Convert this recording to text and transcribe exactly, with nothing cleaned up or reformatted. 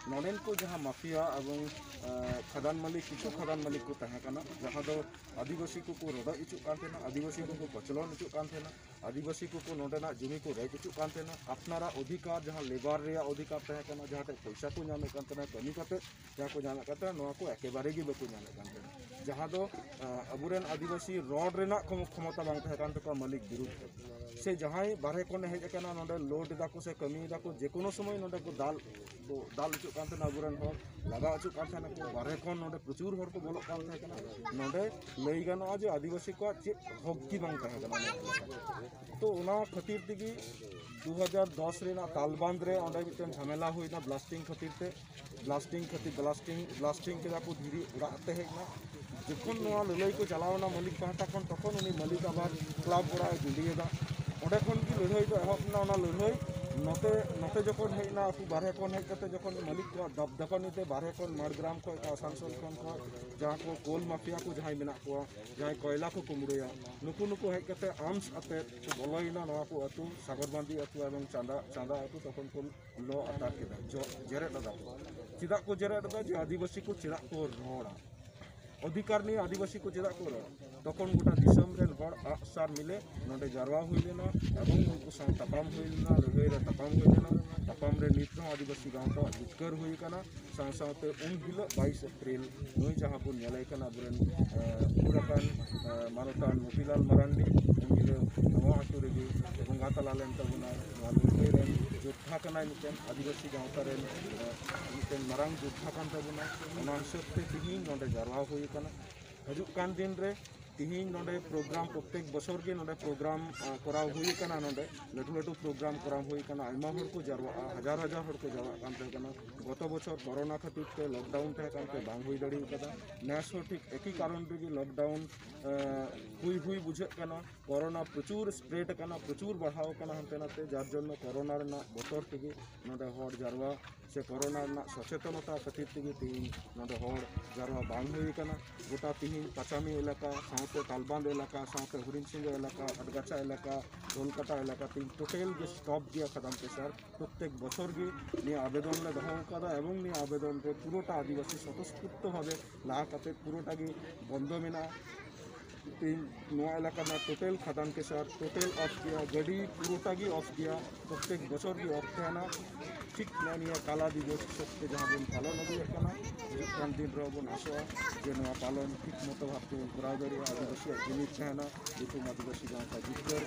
ᱱᱚᱰᱮᱱ ᱠᱚ ᱡᱟᱦᱟᱸ ᱢᱟᱯᱷᱤᱭᱟ ᱮᱵᱚᱝ ᱠᱷᱟᱫᱟᱱ ᱢᱟᱹᱞᱤᱠ, ᱠᱤᱪᱷᱩ ᱠᱷᱟᱫᱟᱱ ᱢᱟᱹᱞᱤᱠ ᱠᱚ ᱛᱟᱦᱮᱸ ᱠᱟᱱᱟ, ᱡᱟᱦᱟᱸ ᱫᱚ ᱟᱹᱫᱤᱵᱟᱹᱥᱤ ᱠᱚᱠᱚ ᱨᱚᱰᱚᱡ ᱦᱚᱪᱚᱜ ᱠᱟᱱ ᱛᱟᱦᱮᱱᱟ, ᱟᱹᱫᱤᱵᱟᱹᱥᱤ ᱠᱚᱠᱚ ᱠᱚᱪᱞᱚᱱ ᱦᱚᱪᱚᱜ ᱠᱟᱱ ᱛᱟᱦᱮᱱᱟ, ᱟᱹᱫᱤᱵᱟᱹᱥᱤ ᱠᱚᱠᱚ ᱱᱚᱰᱮᱱᱟᱜ ᱡᱚᱢᱤ ᱠᱚ ᱨᱮᱡ ᱦᱚᱪᱚᱜ ᱠᱟᱱ ᱛᱟᱦᱮᱱᱟ, ᱟᱯᱱᱟᱨᱟᱜ ᱚᱫᱷᱤᱠᱟᱨ, ᱡᱟᱦᱟᱸ ᱞᱮᱵᱟᱨ ᱨᱮᱭᱟᱜ ᱚᱫᱷᱤᱠᱟᱨ ᱛᱟᱦᱮᱸ ᱠᱟᱱᱟ, ᱡᱟᱦᱟᱸ ᱴᱷᱮᱡ ᱯᱚᱭᱥᱟ ᱠᱚ ᱧᱟᱢᱮᱫ ᱠᱟᱱ ᱛᱟᱦᱮᱱᱟ ᱠᱟᱹᱢᱤ ᱠᱟᱛᱮ, ᱡᱟᱦᱟᱸ ᱠᱚ ᱧᱟᱢᱮᱫ ᱠᱟᱱ ᱛᱟᱦᱮᱱᱟ, ᱱᱚᱣᱟ ᱠᱚ ᱮᱠᱮᱵᱟᱨᱮ ᱜᱮ ᱵᱟᱠᱚ ᱧᱟᱢᱮᱫ ᱠᱟᱱ ᱛᱟᱦᱮᱱᱟ᱾ ᱡᱟᱦᱟᱸ ᱫᱚ ᱟᱵᱚᱨᱮᱱ ᱟᱹᱫᱤᱵᱟᱹᱥᱤ ᱨᱚᱲ ᱨᱮᱱᱟᱜ ᱠᱷᱚᱢᱚ-, ᱠᱷᱚᱢᱚᱛᱟ ᱵᱟᱝ ᱛᱟᱦᱮᱸ ᱠᱟᱱ ᱛᱟᱠᱚᱣᱟ ᱢᱟᱹᱞᱤᱠ ᱵᱤᱨᱩᱫᱷ ᱨᱮ᱾ ᱥᱮ ᱡᱟᱦᱟᱸᱭ ᱵᱟᱨᱦᱮ ᱠᱷᱚᱱᱮ ᱦᱮᱡ ᱟᱠᱟᱱᱟ, ᱱᱚᱰᱮ ᱞᱳᱰ ᱮᱫᱟ ᱠᱚ ᱥᱮ ᱠᱟᱹᱢᱤᱭᱮᱫᱟ ᱠᱚ, ᱡᱮ ᱠᱳᱱᱳ ᱥᱚᱢᱚᱭ ᱱᱚᱰᱮ ᱠᱚ ᱫᱟᱞ, ᱫᱟᱞ ᱦᱚᱪᱚᱜ ᱠᱟᱱ ᱛᱟᱦᱮᱱᱟ ᱟᱵᱚᱨᱮᱱ ᱦᱚᱲ, ᱞᱟᱜᱟ ᱦᱚᱪᱚᱜ ᱠᱟᱱ ᱛᱟᱦᱮᱱᱟ ᱠᱚ᱾ ᱵᱟᱨᱦᱮ ᱠᱷᱚᱱ ᱱᱚᱰᱮ ᱯᱨᱚᱪᱩᱨ ᱦᱚᱲ ᱠᱚ ᱵᱚᱞᱚᱜ ᱠᱟᱱ ᱛᱟᱦᱮᱸ ᱠᱟᱱᱟ᱾ ᱱᱚᱰᱮ ᱞᱟᱹᱭ ᱜᱟᱱᱚᱜᱼᱟ ᱡᱮ ᱟᱹᱫᱤᱵᱟᱹᱥᱤ ᱠᱚᱣᱟᱜ ᱪᱮᱫ ᱦᱚᱠ ᱜᱮ ᱵᱟᱝ ᱛᱟᱦᱮᱸ ᱠᱟᱱᱟ᱾ ᱛᱚ ᱚᱱᱟ ᱠᱷᱟᱹᱛᱤᱨ ᱛᱮᱜᱮ ᱫᱩ ᱦᱟᱡᱟᱨ ᱫᱚᱥ ᱨᱮᱱᱟᱜ ᱛᱟᱞᱵᱟᱸᱫᱽ ᱨᱮ ᱚᱸᱰᱮ ᱢᱤᱫᱴᱮᱱ ᱡᱷᱟᱢᱮᱞᱟ ᱦᱩᱭᱱᱟ ᱵᱞᱟᱥᱴᱤᱝ ᱠᱷᱟᱹᱛᱤᱨ ᱛᱮ᱾ ᱵᱞᱟᱥᱴᱤᱝ ᱠᱷᱟᱹᱛᱤᱨ, ᱵᱞᱟᱥᱴᱤᱝ, ᱵᱞᱟᱥᱴᱤᱝ ᱠᱮᱫᱟ ᱠᱚ, ᱫᱷᱤᱨᱤ ᱚᱲᱟᱜ ᱛᱮ ᱦᱮᱡ ᱮᱱᱟ᱾ ᱡᱚᱠᱷᱚᱱ ᱱᱚᱣᱟ ᱞᱟᱹᱞᱟᱹᱭ ᱠᱚ ᱪᱟᱞᱟᱣ ᱮᱱᱟ ᱢᱟᱹᱞᱤᱠ ᱯᱟᱦᱴᱟ ᱠᱷᱚᱱ, ᱛᱚᱠᱷᱚᱱ ᱩᱱᱤ ᱢᱟᱹᱞᱤᱠ ᱟᱵᱟᱨ ᱠᱞᱟᱵᱽ ᱚᱲᱟᱜ ᱮ ᱜᱤᱰᱤᱭᱮᱫᱟ᱾ ᱚᱸᱰᱮ ᱠᱷᱚᱱ ᱜᱮ ᱞᱟᱹᱲᱦᱟᱹᱭ ᱫᱚ ᱮᱦᱚᱵ ᱮᱱᱟ᱾ ᱚᱱᱟ ᱞᱟᱹᱲᱦᱟᱹᱭ ᱱᱚᱛᱮ, ᱱᱚᱛᱮ ᱡᱚᱠᱷᱚᱱ ᱦᱮᱡ ᱮᱱᱟ, ᱟᱹᱛᱩ ᱵᱟᱨᱦᱮ ᱠᱷᱚᱱ ᱦᱮᱡ ᱠᱟᱛᱮ ᱡᱚᱠᱷᱚᱱ ᱢᱟᱹᱞᱤᱠ ᱠᱚᱣᱟᱜ ᱫᱟᱵ ᱫᱟᱵᱟᱱᱤ ᱛᱮ ᱵᱟᱨᱦᱮ ᱠᱷᱚᱱ ᱢᱟᱲᱜᱨᱟᱢ ᱠᱷᱚᱱ, ᱟᱥᱟᱱᱥᱳᱞ ᱠᱷᱚᱱ, ᱠᱷᱚᱱ ᱡᱟᱦᱟᱸ ᱠᱚ ᱠᱳᱞ ᱢᱟᱯᱷᱤᱭᱟ ᱠᱚ ᱡᱟᱦᱟᱸᱭ ᱢᱮᱱᱟᱜ ᱠᱚᱣᱟ, ᱡᱟᱦᱟᱸᱭ ᱠᱚᱭᱞᱟ ᱠᱚ ᱠᱩᱢᱵᱽᱲᱩᱭᱟ, ᱱᱩᱠᱩ, ᱱᱩᱠᱩ ᱦᱮᱡ ᱠᱟᱛᱮ ᱟᱨᱢᱥ ᱟᱛᱮ ᱠᱚ ᱵᱚᱞᱚᱭᱮᱱᱟ ᱱᱚᱣᱟ ᱠᱚ ᱟᱹᱛᱩ, ᱥᱟᱜᱚᱨᱵᱟᱸᱫᱤ ᱟᱹᱛᱩ ᱮᱵᱚᱝ ᱪᱟᱸᱫᱟ, ᱪᱟᱸᱫᱟ ᱟᱹᱛᱩ, ᱛᱚᱠᱷᱚᱱ ᱠᱚ ᱞᱚ ᱟᱴᱟᱠ ᱠᱮᱫᱟ, ᱡᱚ-, ᱡᱮᱨᱮᱫ ᱟᱫᱟ ᱠᱚ᱾ ᱪᱮᱫᱟᱜ ᱠᱚ ᱡᱮᱨᱮᱫ ᱟᱫᱟ? ᱡᱮ ᱟᱹᱫᱤᱵᱟᱹᱥᱤ ᱠᱚ ᱪᱮᱫᱟᱜ ᱠᱚ ᱨᱚᱲᱟ? ᱚᱫᱷᱤᱠᱟᱨ ᱱᱤᱭᱮ ᱟᱹᱫᱤᱵᱟᱹᱥᱤ ᱠᱚ ᱪᱮᱫᱟᱜ ᱠᱚ ᱨᱚᱲᱟ? ᱛᱚᱠᱷᱚᱱ ᱜᱚᱴᱟ ᱫᱤᱥᱚᱢ ᱨᱮᱱ ᱦᱚᱲ ᱟᱜ ᱥᱟᱨ ᱢᱤᱞᱮ ᱱᱚᱰᱮ ᱡᱟᱨᱣᱟ ᱦᱩᱭ ᱞᱮᱱᱟ ᱮᱵᱚᱝ ᱩᱱᱠᱩ ᱥᱟᱶ ᱛᱟᱯᱟᱢ ᱦᱩᱭ ᱞᱮᱱᱟ, ᱞᱟᱹᱲᱦᱟᱹᱭ ᱨᱮ ᱛᱟᱯᱟᱢ ᱦᱩᱭ ᱞᱮᱱᱟ᱾ ᱛᱟᱯᱟᱢ ᱨᱮ ᱱᱤᱛ ᱦᱚᱸ ᱟᱹᱫᱤᱵᱟᱹᱥᱤ ᱜᱟᱶᱛᱟᱣᱟᱜ ᱡᱤᱛᱠᱟᱹᱨ ᱦᱩᱭ ᱟᱠᱟᱱᱟ᱾ ᱥᱟᱶ ᱥᱟᱶᱛᱮ ᱩᱱ ᱦᱤᱞᱳᱜ ᱵᱟᱭᱤᱥ ᱮᱯᱨᱤᱞ ᱱᱩᱭ ᱡᱟᱦᱟᱸ ᱵᱚᱱ ᱧᱮᱞᱮ ᱠᱟᱱᱟ ᱟᱵᱚᱨᱮᱱ, ᱮ, ᱜᱩᱨ ᱟᱠᱟᱱ, ᱮ, ᱢᱟᱱᱚᱛᱟᱱ ᱢᱚᱛᱤᱞᱟᱞ ᱢᱟᱨᱟᱱᱰᱤ, ᱩᱱ ᱦᱤᱞᱳᱜ ᱱᱚᱣᱟ ᱟᱹᱛᱩ ᱨᱮᱜᱮ ᱵᱚᱸᱜᱟ ᱛᱟᱞᱟ ᱞᱮᱱ ᱛᱟᱵᱚᱱᱟᱭ᱾ ᱱᱚᱣᱟ ᱞᱟᱹᱲᱦᱟᱹᱭ ᱨᱮᱱ ᱡᱳᱫᱽᱫᱷᱟ ᱠᱟᱱᱟᱭ, ᱢᱤᱫᱴᱮᱱ ᱟᱹᱫᱤᱵᱟᱹᱥᱤ ᱜᱟᱶᱛᱟ ᱨᱮᱱ, ᱮ, ᱢᱤᱫᱴᱮᱱ ᱢᱟᱨᱟᱝ ᱡᱳᱫᱽᱫᱷᱟ ᱠᱟᱱ ᱛᱟᱵᱚᱱᱟᱭ᱾ ᱚᱱᱟ ᱦᱤᱥᱟᱹᱵ ᱛᱮ ᱛᱤᱦᱤᱧ ᱱᱚᱰᱮ ᱡᱟᱨᱣᱟ ᱦᱩᱭ ᱟᱠᱟᱱᱟ᱾ ᱦᱤᱡᱩᱜ ᱠᱟᱱ ᱫᱤᱱ ᱨᱮ ᱛᱤᱦᱤᱧ ᱱᱚᱰᱮ ᱯᱨᱳᱜᱨᱟᱢ, ᱯᱨᱚᱛᱮᱠ ᱵᱚᱪᱷᱚᱨ ᱜᱮ ᱱᱚᱰᱮ ᱯᱨᱳᱜᱨᱟᱢ, ᱟ, ᱠᱚᱨᱟᱣ ᱦᱩᱭ ᱟᱠᱟᱱᱟ᱾ ᱱᱚᱰᱮ ᱞᱟᱹᱴᱩ ᱞᱟᱹᱴᱩ ᱯᱨᱳᱜᱨᱟᱢ ᱠᱚᱨᱟᱣ ᱦᱩᱭ ᱟᱠᱟᱱᱟ, ᱟᱭᱢᱟ ᱦᱚᱲ ᱠᱚ ᱡᱟᱨᱣᱟᱜᱼᱟ, ᱦᱟᱡᱟᱨ ᱦᱟᱡᱟᱨ ᱦᱚᱲ ᱠᱚ ᱡᱟᱨᱣᱟᱜ ᱠᱟᱱ ᱛᱟᱦᱮᱸ ᱠᱟᱱᱟ᱾ ᱜᱚᱛᱚ ᱵᱚᱪᱷᱚᱨ ᱠᱚᱨᱳᱱᱟ ᱠᱷᱟᱹᱛᱤᱨ ᱛᱮ ᱞᱚᱠᱰᱟᱣᱩᱱ ᱛᱟᱦᱮᱸ ᱠᱟᱱᱛᱮ ᱵᱟᱝ ᱦᱩᱭ ᱫᱟᱲᱮ ᱟᱠᱟᱫᱟ᱾ ᱱᱮᱥ ᱦᱚᱸ ᱴᱷᱤᱠ ᱮᱠᱤ ᱠᱟᱨᱚᱱ ᱨᱮᱜᱮ ᱞᱚᱠᱰᱟᱣᱩᱱ, ᱮ, ᱦᱩᱭ ᱦᱩᱭ ᱵᱩᱡᱷᱟᱹᱜ ᱠᱟᱱᱟ᱾ ᱠᱚᱨᱳᱱᱟ ᱯᱨᱚᱪᱩᱨ ᱥᱯᱨᱮᱰ ᱟᱠᱟᱱᱟ, ᱯᱨᱚᱪᱩᱨ ᱵᱟᱲᱦᱟᱣ ᱟᱠᱟᱱᱟ ᱦᱟᱱᱛᱮ ᱱᱟᱛᱮ, ᱡᱟᱨ ᱡᱚᱱᱱᱚ ᱠᱚᱨᱳᱱᱟ ᱨᱮᱱᱟᱜ ᱵᱚᱛᱚᱨ ᱛᱮᱜᱮ ᱱᱚᱰᱮ ᱦᱚᱲ ᱡᱟᱨᱣᱟ ᱥᱮ ᱠᱚᱨᱳᱱᱟ ᱨᱮᱱᱟᱜ ᱥᱚᱪᱮᱛᱚᱱᱚᱛᱟ ᱠᱷᱟᱹᱛᱤᱨ ᱛᱮᱜᱮ ᱛᱮᱦᱮᱧ ᱱᱚᱰᱮ ᱦᱚᱲ ᱡᱟᱨᱣᱟ ᱵᱟᱝ ᱦᱩᱭ ᱟᱠᱟᱱᱟ᱾ ᱜᱚᱴᱟ ᱛᱮᱦᱮᱧ ᱯᱟᱪᱟᱢᱤ ᱮᱞᱟᱠᱟ, ᱥᱟᱶᱛᱮ ᱛᱟᱞᱵᱟᱸᱫ ᱮᱞᱟᱠᱟ, ᱥᱟᱶᱛᱮ ᱦᱚᱨᱤᱱ ᱥᱤᱝᱜᱚ ᱮᱞᱟᱠᱟ, ᱟᱴᱜᱟᱪᱷᱟ ᱮᱞᱟᱠᱟ, ᱫᱳᱞᱠᱟᱴᱟ ᱮᱞᱟᱠᱟ ᱛᱮᱦᱮᱧ ᱴᱳᱴᱟᱞ ᱜᱮ ᱥᱴᱚᱯ ᱜᱮᱭᱟ ᱠᱷᱟᱫᱟᱱ ᱠᱮᱥᱟᱨ᱾ ᱯᱨᱚᱛᱛᱮᱠ ᱵᱚᱪᱷᱚᱨ ᱜᱮ ᱱᱤᱭᱟᱹ ᱟᱵᱮᱫᱚᱱ ᱞᱮ ᱫᱚᱦᱚ ᱟᱠᱟᱫᱟ ᱮᱵᱚᱝ ᱱᱤᱭᱟᱹ ᱟᱵᱮᱫᱚᱱ ᱨᱮ ᱯᱩᱨᱟᱹᱴᱟ ᱟᱹᱫᱤᱵᱟᱹᱥᱤ ᱥᱚᱛᱚᱥᱯᱷᱩᱨᱛᱚ ᱵᱷᱟᱵᱮ ᱞᱟᱦᱟ ᱠᱟᱛᱮ ᱯᱩᱨᱟᱹᱴᱟ ᱜᱮ ᱵᱚᱱᱫᱚ ᱢᱮᱱᱟᱜᱼᱟ᱾ ᱛᱮᱦᱮᱧ ᱱᱚᱣᱟ ᱮᱞᱟᱠᱟ ᱨᱮᱱᱟᱜ ᱴᱳᱴᱟᱞ ᱠᱷᱟᱫᱟᱱ ᱠᱮᱥᱟᱨ ᱴᱳᱴᱟᱞ ᱚᱯᱷ ᱜᱮᱭᱟ, ᱜᱟᱹᱰᱤ ᱯᱩᱨᱟᱹᱴᱟ ᱜᱮ ᱚᱯᱷ ᱜᱮᱭᱟ, ᱯᱨᱚᱛᱛᱮᱠ ᱵᱚᱪᱷᱚᱨ ᱜᱮ ᱚᱯᱷ ᱛᱟᱦᱮᱱᱟ᱾ ᱴᱷᱤᱠ ᱱᱚᱜᱼᱚ ᱱᱤᱭᱟᱹ ᱠᱟᱞᱟ ᱫᱤᱵᱚᱥ ᱦᱤᱥᱟᱹᱵ ᱛᱮ ᱡᱟᱦᱟᱸ ᱵᱚᱱ ᱯᱟᱞᱚᱱ ᱟᱹᱜᱩᱭᱮᱫ ᱠᱟᱱᱟ, ᱦᱤᱡᱩᱜ ᱠᱟᱱ ᱫᱤᱱ ᱨᱮᱦᱚᱸ ᱵᱚᱱ ᱟᱥᱚᱜᱼᱟ ᱡᱮ ᱱᱚᱣᱟ ᱯᱟᱞᱚᱱ ᱴᱷᱤᱠ ᱢᱚᱛᱚ ᱵᱷᱟᱵ ᱛᱮᱵᱚᱱ ᱠᱚᱨᱟᱣ ᱫᱟᱲᱮᱭᱟᱜᱼᱟ᱾ ᱟᱹᱫᱤᱵᱟᱹᱥᱤᱭᱟᱜ ᱡᱩᱢᱤᱫ ᱛᱟᱦᱮᱱᱟ, ᱫᱤᱥᱚᱢ ᱟᱹᱫᱤᱵᱟᱹᱥᱤ ᱜᱟᱶᱛᱟ ᱡᱤᱛᱠᱟᱹᱨ